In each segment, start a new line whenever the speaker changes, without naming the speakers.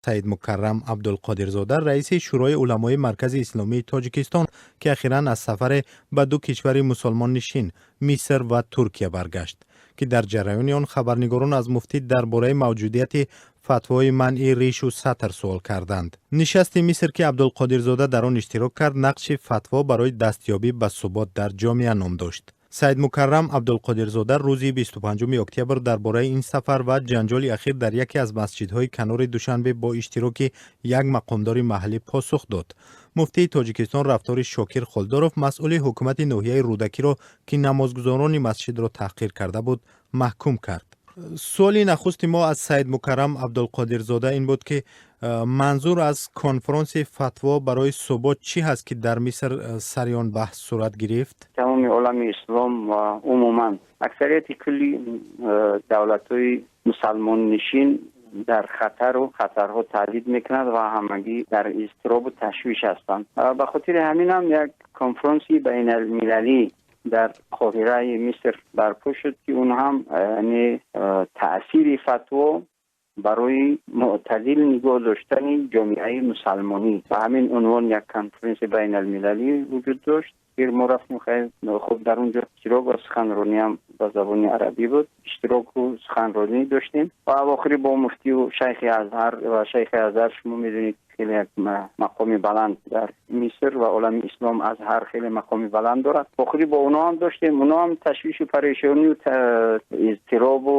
Саидмукаррам Абдулқодирзода, раиси Шӯрои уламои Маркази исломии Тоҷикистон, ки ахиран аз сафаре ба ду кишвари мусулмоннишин, Миср ва Туркия, баргашт, ки дар ҷараёни он хабарнигорон аз муфтӣ дар бораи мавҷудияти фатвои манъи ришу сатр суол карданд. Нишасти Миср, ки Абдулқодирзода дар он иштирок кард, «Нақши фатво барои дастёбӣ ба субот дар ҷомеа» ном дошт. Саидмукаррам Абдулқодирзода рӯзи 25 октябр дар бораи ин сафар ва ҷанҷоли ахир дар яке аз масҷидҳои канори Душанбе бо иштироки як мақомдори маҳаллӣ посух дод. Муфтии Тоҷикистон рафтори Шокир Холдоров, масъули ҳукумати ноҳияи Рӯдакиро, ки намозгузорони масҷидро таҳқир карда буд, маҳкум кард. Суоли нахусти мо аз Саидмукаррам Абдулқодирзода ин буд, ки манзур аз конфронси «Фатво барои субот» чӣ ҳаст, ки дар Миср сари он баҳс сурат гирифт?
Тамоми олами ислом ва умуман аксарияти кулли давлатҳои мусалмоннишин дар хатару хатарҳо таҳдид мекунад ва ҳамагӣ дар изтиробу ташвиш ҳастанд. Ба хотири ҳамин ҳам як конфронси байналмилалӣ дар Қоҳираи Миср барпо шуд, ки он ҳам яъне таъсири фатво барои мӯътадил нигоҳ доштани ҷомеаи мусалмонӣ, ба ҳамин унвон як конференси байналмилалӣ вуҷуд дошт. Мо рафтем, хеле хуб, дар он ҷо иштирок ва суханрониам ба забони арабӣ буд, иштироку суханронӣ доштем ва охири бо муфтию шайхи Азҳар. Ва шайхи Азҳар, шумо медонед, хеле як мақоми баланд дар Миср ва олами ислом, Азҳар хеле мақоми баланд дорад. Охири бо оно ҳам доштем. Оно ҳам ташвишу парешонию изтиробу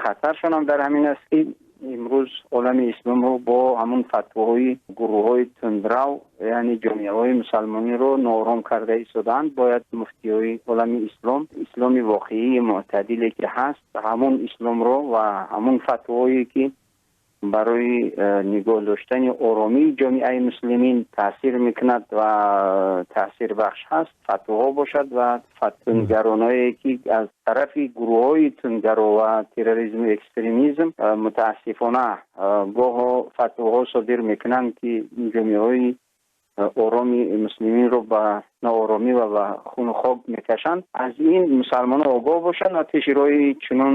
хатаршон ҳам дар ҳамин аст, ки имрӯз олами исломро бо ҳамун фатвоҳои гурӯҳҳои тундрав, яъне ҷомеаҳои мусалмониро ноором карда истодаанд. Бояд муфтиҳои олами ислом исломи воқеии мӯътадиле ки ҳаст, ҳамун исломро ва ҳамун фатвоҳое ки барои нигоҳ доштани оромии ҷомеаи муслимин таъсир мекунад ва таъсирбахш ҳаст, фатвоҳо бошад ва тундгароное ки аз тарафи гурӯҳҳои тундгаро ва терроризму экстремизм мутаассифона гоҳо фатвоҳо содир мекунанд, ки ҷомеаҳои ороми муслиминро ба нооромӣ ва ба хуну хок мекашанд, аз ин мусалмонон огоҳ бошанд ва пеши роҳи чунон,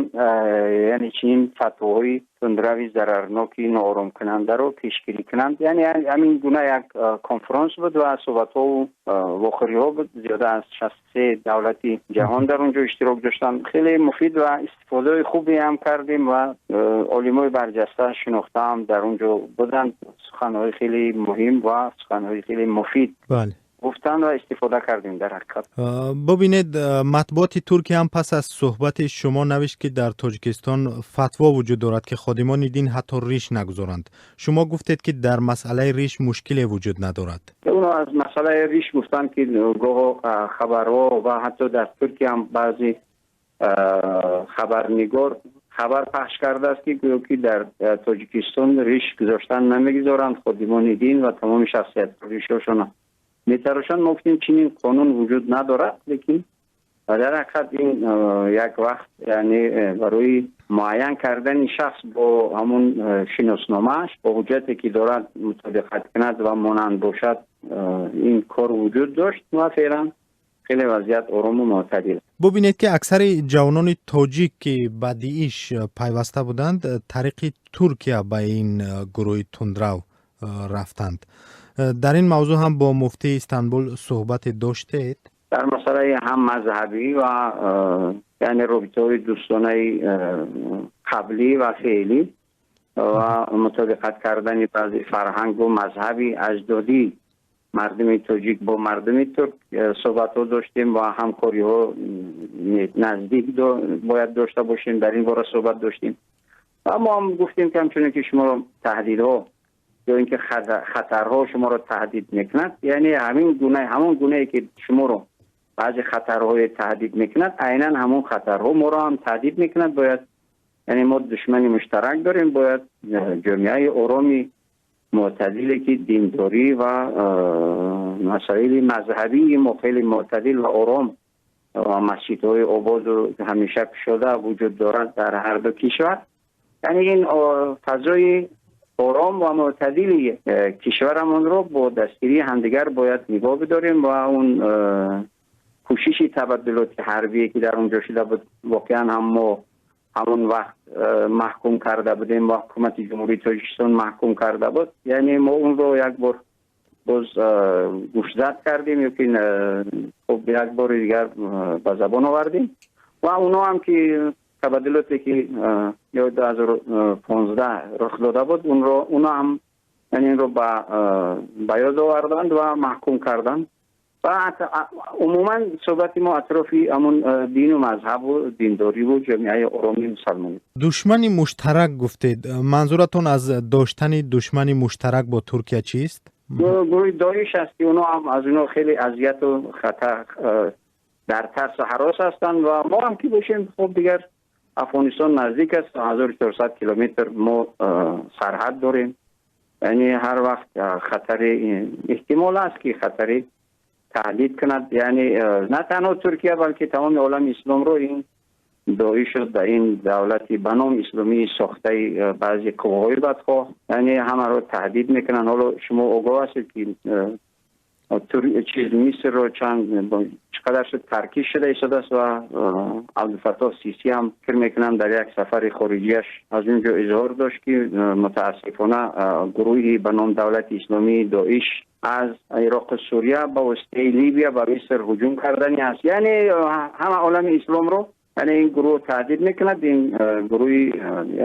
яъне чунин фатвоҳои тундрави зарарноки нооромкунандаро пешгирӣ кунанд. Яъне ҳамин гуна як конфронс буд ва суҳбатҳову вохӯриҳо буд. Зиёда аз 63 давлати ҷаҳон дар он ҷо иштирок доштанд. Хеле муфид ва истифодаи хубе ҳам кардем ва олимои барҷаста шинохтаам дар он ҷо буданд. Суханҳои хеле муҳим ва суханҳои хеле муфид гуфтанд ва истифода кардем дар ҳақиқат.
Бубинед, матбуоти Туркия ҳам пас аз суҳбати шумо навишт, ки дар Тоҷикистон фатво вуҷуд дорад, ки ходимони дин ҳатто риш нагузоранд. Шумо гуфтед, ки дар масъалаи риш мушкиле вуҷуд надорад.
Оно аз масъалаи риш гуфтанд, ки гоҳо хабарҳо ва ҳатто дар Туркия ҳам баъзе хабарнигор хабар пахш кардааст, ки гӯё ки дар Тоҷикистон риш гузоштан намегузоранд ходимони дин ва тамоми шахсият ришҳошона метарошанд. Мо гуфтем, чунин қонун вуҷуд надорад, лекин дар ҳақиқат ин як вақт, яъне барои муайян кардани шахс бо ҳамун шиносномааш, бо ҳуҷҷате ки дорад, мутобиқат кунад ва монанд бошад, ин кор вуҷуд дошт ва феълан хеле вазъият орому мӯътадил.
Бубинед, ки аксари ҷавонони тоҷик, ки ба ДИИШ пайваста буданд, тариқи Туркия ба ин гурӯҳи тундрав рафтанд. Дар ин мавзӯъ ҳам бо муфтии Истанбул суҳбате доштед?
Дар масъалаи ҳам мазҳабӣ ва яъне робитаҳои дӯстонаи қаблӣ ва феълӣ ва мутобиқат кардани баъзи фарҳангу мазҳаби аҷдодӣ мардуми тоҷик бо мардуми турк суҳбатҳо доштем ва ҳамкориҳо наздик бояд дошта бошем, дар ин бора суҳбат доштем. Ва мо ҳам гуфтем, ки ҳамчунин ки шуморо таҳдидҳо ё ин ки хатарҳо шуморо таҳдид мекунад, яъне ҳамин гуна, ҳамон гунае ки шуморо баъзе хатарҳое таҳдид мекунад, айнан ҳамон хатарҳо моро ҳам таҳдид мекунад. Бояд, яъне мо душмани муштарак дорем. Бояд ҷомеаи ороми мӯътадиле ки диндорӣ ва масоили мазҳабии мо хеле мӯътадил ва ором ва масҷидҳои ободу ҳамеша кушода вуҷуд дорад дар ҳар ду кишвар, яъне ин фазои ором ва мӯътадили кишварамонро бо дастгирии ҳамдигар бояд нигоҳ бидорем. Ва он кӯшиши табаддулоти ҳарбие ки дар он ҷо шуда буд, воқеан ҳам мо Ҳамон вақт маҳкум карда будем ва ҳукумати Ҷумҳурии Тоҷикистон маҳкум карда буд. Яъне мо онро як бор боз гӯшзад кардем ё ки хуб, як бори дигар ба забон овардем ва онҳо ҳам ки табаддулоте ки ё 2015 рух дода буд, онро онҳо ҳам, яъне инро ба ёд оварданд ва маҳкум карданд. Ва умуман суҳбати мо атрофи ҳамон дину мазҳабу диндориву ҷомеаи оромии мусалмонӣ.
Душмани муштарак гуфтед. Манзуратон аз доштани душмани муштарак бо Туркия чист?
Гурӯҳи Доиш аст, ки онҳо ҳам аз онҳо хеле азияту хатар, дар тарсу ҳарос ҳастанд ва мо ҳам ки бошем, хуб, дигар Афғонистон наздик аст, 1400 километр мо сарҳад дорем. Яъне ҳар вақт хатари эҳтимол аст, ки хатари таҳдид кунад, яъне на танҳо Туркия, балки тамоми олами исломро ин Доиш ва ин давлати ба ном исломии сохтаи баъзе қувваҳои бадхоҳ, яъне ҳамаро таҳдид мекунанд. Ҳоло шумо огоҳ ҳастед, ки чиз Мисрро чанд чӣ қадар шуд, таркиш шуда истодааст ва Абдулфаттоҳ Сисӣ ҳам, фикр мекунам, дар як сафари хориҷияш аз он ҷо изҳор дошт, ки мутаассифона гурӯҳи ба ном давлати исломии Доиш аз Ироқу Сурия ба воситаи Либия ба Миср ҳуҷум кардани аст. Яъне ҳама олами исломро, яъне ин гурӯҳ таҳдид мекунад. Ин гурӯҳи,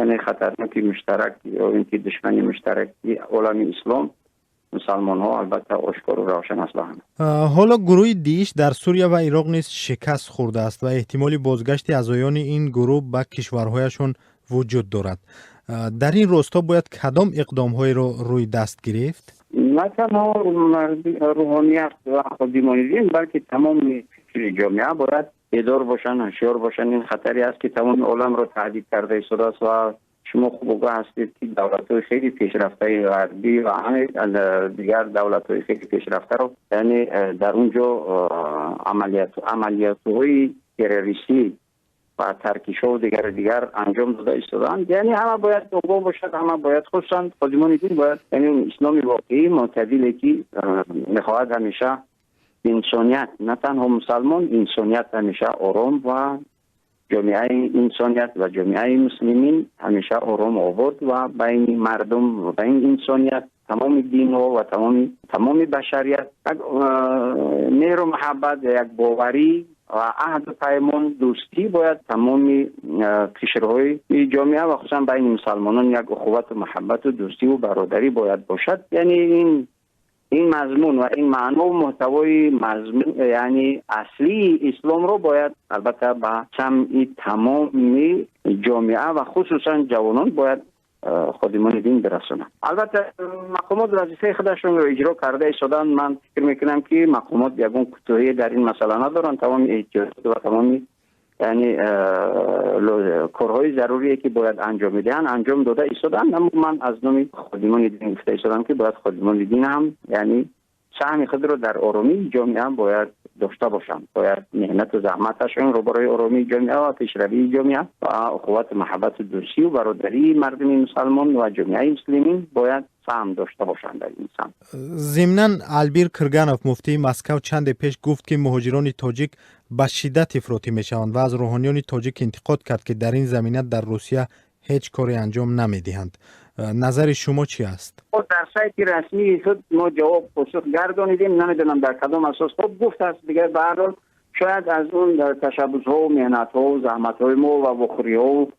яъне хатарноки муштарак ё ин ки душмани муштараки олами ислом, мусалмонҳо, албатта, ошкору равшан аст ба ҳама.
Ҳоло гурӯҳи Дииш дар Сурия ва Ироқ низ шикаст хӯрдааст ва эҳтимоли бозгашти аъзоёни ин гурӯҳ ба кишварҳояшон вуҷуд дорад. Дар ин росто бояд кадом иқдомҳоеро рӯи даст гирифт?
На танҳо рӯҳоният ва ходимони дин, балки тамоми фикри ҷомеа бояд бедор бошанд, ҳушёр бошанд. Ин хатаре аст, ки тамоми оламро таҳдид карда истодааст ва шумо хуб огоҳ ҳастед, ки давлатҳои хеле пешрафтаи ғарбӣ ва ҳаме дигар давлатҳои хеле пешрафтаро, яъне дар он ҷо амалиётҳои террористӣ ва таркишҳо дигару дигар анҷом дода истодаанд. Яъне ҳама бояд огоҳ бошад, ҳама бояд, хусусан ходимони дин бояд, яъне исломи воқеӣ мӯътадиле, ки мехоҳад ҳамеша инсоният, на танҳо мусалмон, инсоният ҳамеша ором ва ҷомеаи инсоният ва ҷомеаи муслимин ҳамеша ором, обод ва байни мардум ва байни инсоният, тамоми динҳо ва тамоми башарият як меҳру муҳаббат, як боварӣ ва аҳду паймон, дӯстӣ бояд тамоми қишрҳои ҷомеа ва хусусан байни мусалмонон як ухувату муҳаббату дӯстиву бародарӣ бояд бошад. Яъне ин мазмун ва ин маънову муҳтавои мазмун, яъне аслии исломро бояд албатта ба самъи тамоми ҷомеа ва хусусан ҷавонон бояд ходимони дин бирасонанд. Албатта, мақомот вазифаи худашонро иҷро карда истоданд. Ман фикр мекунам, ки мақомот ягон кӯтоҳие дар ин масъала надоранд. Тамоми эҳтиётот ва тамоми, яъне корҳои зарурие, ки бояд анҷом медиҳанд, анҷом дода истодаанд. Аммо ман аз номи ходимони дин гуфта истодам, ки бояд ходимони дин ҳам, яъне саҳми худро дар оромии ҷомеа бояд дошта бошанд, бояд меҳнату заҳматашонро барои оромии ҷомеа ва пешравии ҷомеа ва ухувату маҳаббату дӯстию бародарии мардуми мусалмон ва ҷомеаи муслимин бояд саҳм дошта бошанд дар ин самт.
Зимнан, Албир Кирганов, муфтии Москав, чанде пеш гуфт, ки муҳоҷирони тоҷик ба шиддат ифротӣ мешаванд ва аз рӯҳониёни тоҷик интиқод кард, ки дар ин замина дар Русия ҳеҷ коре анҷом намедиҳанд. Назари шумо чӣ аст?
Дар сайти расмии худ мо ҷавоб, посух гардонидем. Намедонам, дар кадом асос хуб гуфтааст. Дигар, ба ҳар ҳол, шояд аз он ташаббусҳову меҳнатҳову заҳматҳои мо ва вохӯриҳову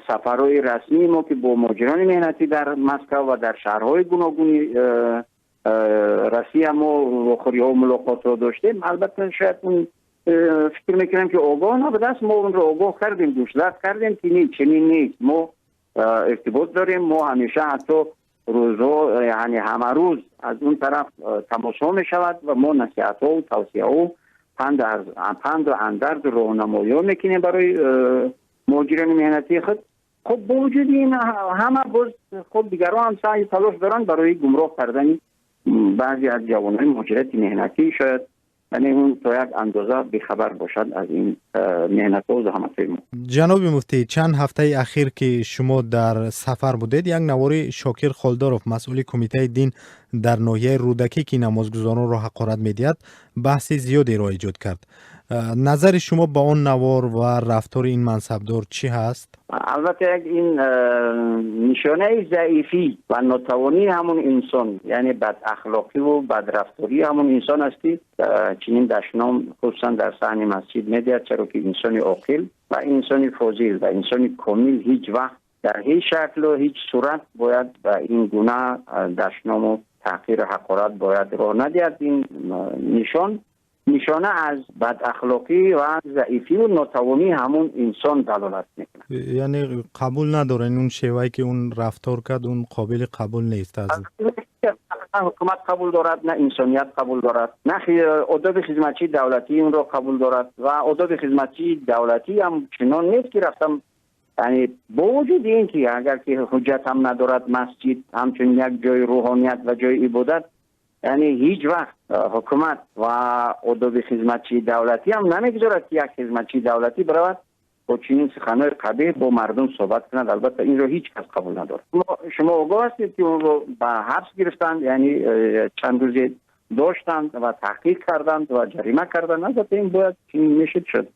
сафарҳои расмии мо, ки бо муҳоҷирони меҳнатӣ дар Москав ва дар шаҳрҳои гуногуни Россия мо вохӯриҳо, мулоқотҳо доштем, албатта, шояд он фикр мекунам, ки огоҳ набудааст. Мо онро огоҳ кардем, гӯшзад кардем, ки не, чунин нест. Мо иртибот дорем, мо ҳамеша, ҳатто рӯзҳо, яъне ҳамарӯз аз он тараф тамосҳо мешавад ва мо насиҳатҳову тавсияҳо, панду андарзу роҳнамоиҳо мекунем барои муҳоҷирони меҳнатии худ. Хуб, бо вуҷуди ин ҳама боз, хуб, дигарон ҳам саъю талош доранд барои гумроҳ кардани баъзе аз ҷавонони муҳоҷирати меҳнатӣ. Шояд, яъне он то як андоза бехабар бошад аз ин меҳнатҳо заҳматҳои мо.
Ҷаноби муфтӣ, чанд ҳафтаи ахир, ки шумо дар сафар будед, як навори Шокир Холдоров, масъули кумитаи дин дар ноҳияи Рӯдакӣ, ки намозгузоронро ҳақорат медиҳад, баҳси зиёдеро эҷод кард. Назари шумо ба он навор ва рафтори ин мансабдор чӣ ҳаст?
Албатта, як ин нишонаи заифӣ ва нотавонии ҳамон инсон, яъне бадахлоқиву бадрафтории ҳамон инсон аст, ки чунин дашном, хусусан дар саҳни масҷид, медиҳад, чаро ки инсони оқил ва инсони фозил ва инсони комил ҳеҷ вақт дар ҳеҷ шаклу ҳеҷ сурат бояд ба ин гуна дашному таҳқиру ҳақорат бояд роҳ надиҳад. Ин нишона аз бадахлоқӣ ва заифиву нотавонии ҳамон инсон далолат мекунад.
Яъне қабул надорен, он шевае ки он рафтор кард, он қобили қабул нест аз
На ҳукумат қабул дорад, на инсоният қабул дорад, на одоби хизматчии давлатӣ онро қабул дорад. Ва одоби хизматчии давлатӣ ҳам чунон нест, ки рафтам, яъне бо вуҷуди ин ки агар ки ҳуҷҷат ҳам надорад, масҷид ҳамчун як ҷои рӯҳоният ва ҷои ибодат, яъне ҳеҷ вақт ҳукумат ва одоби хизматчии давлатӣ ҳам намегузорад, ки як хизматчии давлатӣ биравад, бо чунин суханҳои қабеҳ бо мардум суҳбат кунад. Албатта, инро ҳеҷ кас қабул надорад. Шумо огоҳ ҳастед, ки онро ба ҳабс гирифтанд, яъне чанд рӯзе доштанд ва таҳқиқ карданд ва ҷарима карданд. Албатта, ин бояд чунин мешуд шуд.